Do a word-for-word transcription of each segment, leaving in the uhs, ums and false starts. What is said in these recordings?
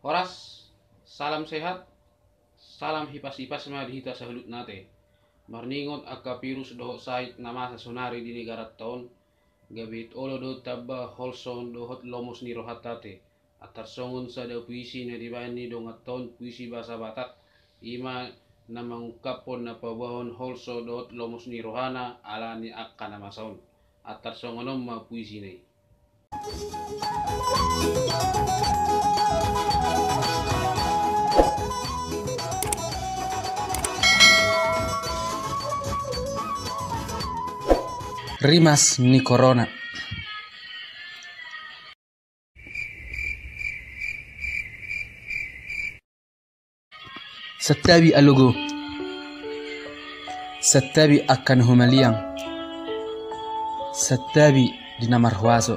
Horas, salam sehat, salam hipas-hipas ma di hita saluhutna ate. Marningot angka virus dohot sahit na masa sonari di negaranta on, gabe olo do tamba holso dohot lomos ni rohanta ate. Antar songon sada puisi na dibaen ni donganta on, puisi bahasa Batak, i ma na mangungkaphon na paboahon holso dohot lomos ni rohana ala ni angka na masa on. Antar songon on ma puisina i. Rimas ni Korona. Santabi alogo. Santabi angka na humaliang. Santabi di na marhuaso.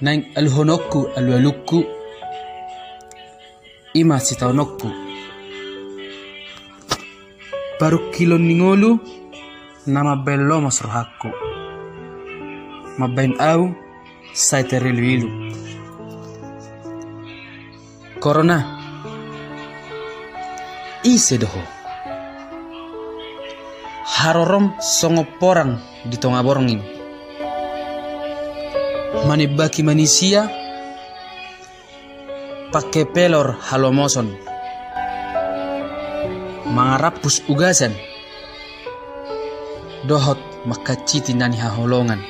Naeng aluhononku alualungku, i ma sitaononku. Parungkilon ni ngolu na mambaen lomos rohangku, mambaen au sai tariluilu. Korona, ise do ho? Harorom songon porang di tonga borngin, manimbaki manisia pangke pelor halomoson, mangarampus ugasan dohot mangkanciti na nihaholongan.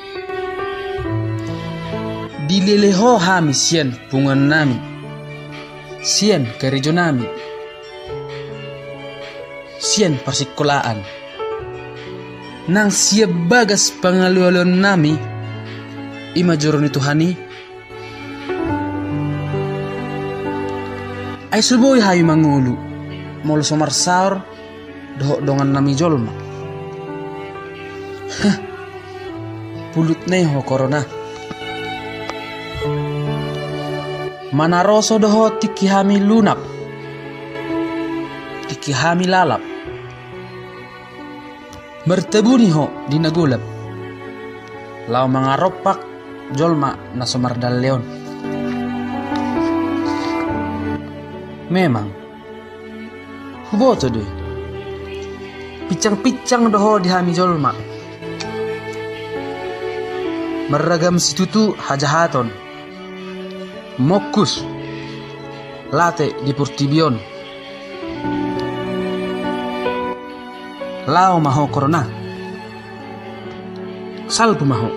Dilele ho hami sian punguannami, sian karejonami, sian parsikolaan, nang sian bagas pangalualuannami, i ma joro ni Tuhan i. Ai so boi hami mangolu molo so marsaor dohot dongannami jolma. Heh, pulut nai ho Korona. Manaroso do ho tingki hami lunap, tingki hami lalap. Martabuni ho di na golap, laho mangarompak jolma na so mardalleon. Memang, huboto do i, pincang-pincang do ho di hami jolma. Marragam situtu hajahaton, mongkus, late di portibi on. Laho ma ho Korona. Salpu ma ho.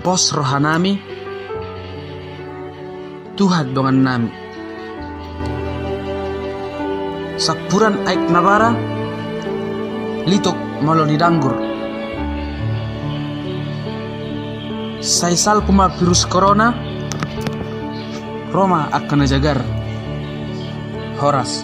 Pos rohanami, tuhan dongannami. Sampuran aek na bara, litok malo ni danggur. Sai salpu ma virus Korona, ro ma angka na jagar. Horas.